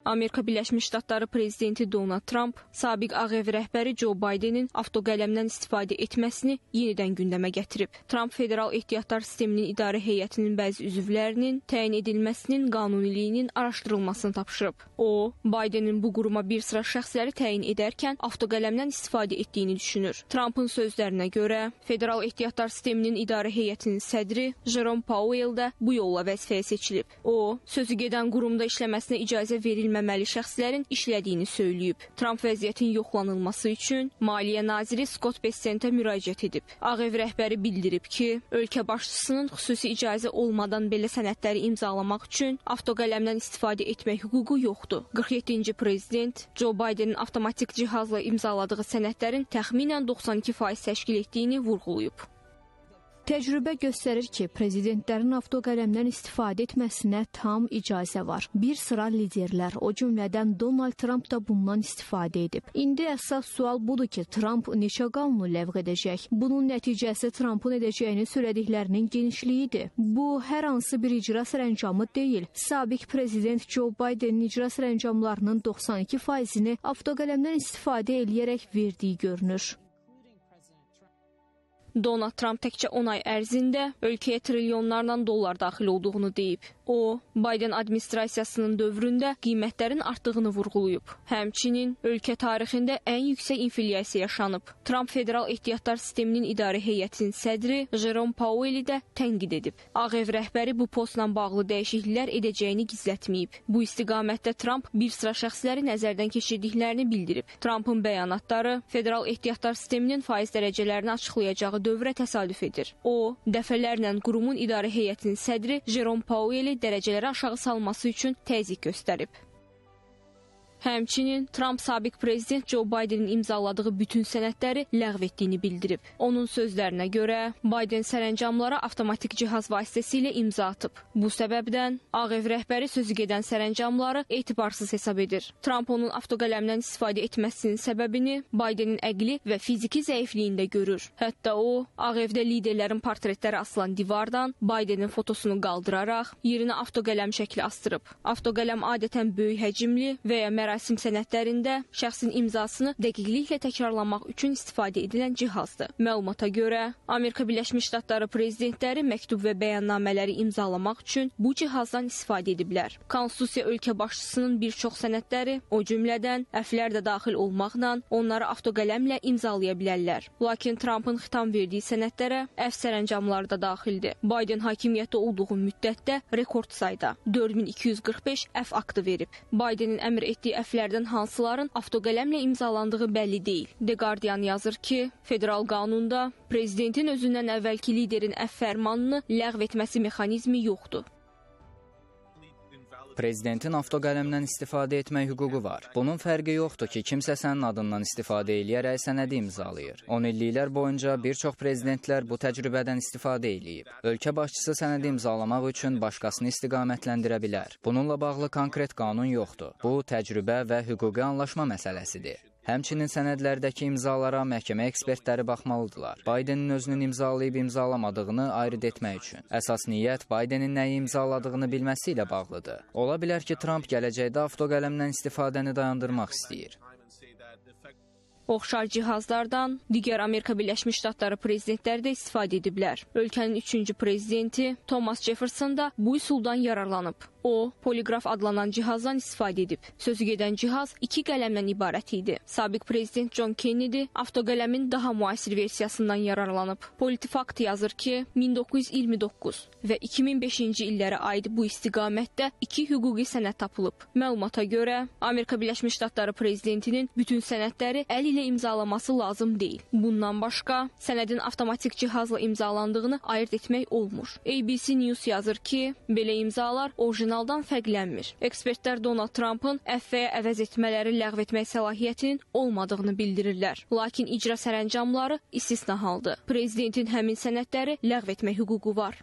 Amerika Birləşmiş Ştatları prezidenti Donald Trump sabiq Ağ Ev rəhbəri Joe Bidenin avtoqələmdən istifadə etməsini yenidən gündəmə gətirib. Trump Federal Ehtiyatlar Sisteminin İdarə Heyətinin bəzi üzvlərinin təyin edilməsinin qanuniliyinin araşdırılmasını tapşırıb. O, Bidenin bu quruma bir sıra şəxsləri təyin edərkən avtoqələmdən istifadə etdiyini düşünür. Trumpın sözlərinə görə, Federal Ehtiyatlar Sisteminin İdarə Heyətinin sədri Jerome Powell də bu yolla vəzifəyə seçilib. O, sözü gedən qurumda işləməsinə icazə verilməməli şəxslərin işlədiyini söyləyib. Trump vəziyyətin yoxlanılması üçün Maliyyə naziri Scott Bessentə müraciət edib. Ağ Ev rəhbəri bildirib ki, ölkə başçısının xüsusi icazə olmadan belə sənədləri imzalamaq üçün avtoqələmdən istifadə etmək hüququ yoxdur. 47-ci prezident Joe Bidenin avtomatik cihazla imzaladığı sənədlərin təxminən 92% təşkil etdiyini vurğulayıb. Təcrübə göstərir ki, prezidentlərin avtoqələmdən istifadə etməsinə tam icazə var. Bir sıra liderlər, o cümlədən Donald Trump da bundan istifadə edib. İndi əsas sual budur ki, Trump neçə qanunu ləğv edəcək? Bunun nəticəsi Trumpın edəcəyini söylədiklərinin genişliyidir. Bu, hər hansı bir icra sərəncamı deyil. Sabiq prezident Joe Bidenin icra sərəncamlarının 92%-ni avtoqələmdən istifadə eləyərək verdiyi görünür. Donald Trump təkcə 10 ay ərzində ölkəyə trilyonlarla dollar daxil olduğunu deyib. O, Biden administrasiyasının dövründə qiymətlərin artdığını vurğulayıb. Həmçinin ölkə tarixində ən yüksək inflyasiya yaşanıb. Trump Federal Ehtiyatlar Sisteminin İdarə Heyətinin sədri Jerome Powell-i də tənqid edib. Ağ Ev rəhbəri bu postla bağlı dəyişikliklər edəcəyini gizlətməyib. Bu istiqamətdə Trump bir sıra şəxsləri nəzərdən keçirdiklərini bildirib. Trumpın bəyanatları Federal Ehtiyatlar Sisteminin faiz dərəcələrini açıqlayacağı dövrə təsadüf edir. O, dəfələrlə qurumun idarə heyətinin sədri Jerome Powell-i dərəcələri aşağı salması üçün təzyiq göstərib. Həmçinin Trump sabiq prezident Joe Bidenin imzaladığı bütün sənədləri ləğv etdiyini bildirib. Onun sözlərinə görə, Biden sərəncamlara avtomatik cihaz vasitəsilə imza atıb. Bu səbəbdən Ağ Ev rəhbəri sözü gedən sərəncamları etibarsız hesab edir. Trump onun avtoqələmdən istifadə etməsinin səbəbini Bidenin əqli və fiziki zəifliyində görür. Hətta o, Ağ Evdə liderlərin portretləri asılan divardan Bidenin fotosunu qaldıraraq yerinə avtoqələm şəkli astırıb. Avtoqələm adətən böyük həcmli və ya mərasim sənədlərində şəxsin imzasını dəqiqliklə təkrarlamaq üçün istifadə edilən cihazdır. Məlumata görə, Amerika Birləşmiş Ştatları prezidentləri məktub və bəyannamələri imzalamaq üçün bu cihazdan istifadə ediblər. Konstitusiya ölkə başçısının bir çox sənədləri, o cümlədən əflər də daxil olmaqla onları avtoqələmlə imzalaya bilərlər. Lakin Trumpın xitam verdiyi sənədlərə əf sərəncamları da daxildir. Biden hakimiyyətdə olduğu müddətdə rekord sayda 4245 əf aktı verib. Bidenin əmr etdiyi əflərdən hansıların avtoqələmlə imzalandığı bəlli deyil. The Guardian yazır ki, federal qanunda prezidentin özündən əvvəlki liderin əf fərmanını ləğv etməsi mexanizmi yoxdur. Prezidentin avtoqələmdən istifadə etmək hüququ var. Bunun fərqi yoxdur ki, kimsə sənin adından istifadə eləyərək sənədi imzalayır. 10 illiklər boyunca bir çox prezidentlər bu təcrübədən istifadə eləyib. Ölkə başçısı sənədi imzalamaq üçün başqasını istiqamətləndirə bilər. Bununla bağlı konkret qanun yoxdur. Bu, təcrübə və hüquqi anlaşma məsələsidir. Həmçinin sənədlərdəki imzalara məhkəmə ekspertləri baxmalıdırlar. Bidenin özünün imzalayıb imzalamadığını ayırd etmək üçün. Əsas niyyət Bidenin nəyi imzaladığını bilməsi ilə bağlıdır. Ola bilər ki, Trump gələcəkdə avtoqələmdən istifadəni dayandırmaq istəyir. Oxşar cihazlardan digər Amerika Birləşmiş Ştatları prezidentləri də istifadə ediblər. Ölkənin üçüncü prezidenti Thomas Jefferson da bu üsuldan yararlanıb. O, poliqraf adlanan cihazdan istifadə edib. Sözü gedən cihaz iki qələmdən ibarət idi. Sabiq prezident John Kennedy avtoqələmin daha müasir versiyasından yararlanıb. Politifakt yazır ki, 1929 və 2005-ci illərə aid bu istiqamətdə iki hüquqi sənəd tapılıb. Məlumata görə, Amerika Birləşmiş Ştatları prezidentinin bütün sənədləri əl ilə imzalaması lazım deyil. Bundan başqa, sənədin avtomatik cihazla imzalandığını ayırd etmək olmur. ABC News yazır ki, belə imzalar orijinaldan fərqlənmir. Ekspertlər Donald Trumpın əfv və ya əvəz etmələri ləğv etmək səlahiyyətinin olmadığını bildirirlər. Lakin icra sərəncamları istisna haldır. Prezidentin həmin sənədləri ləğv etmək hüququ var.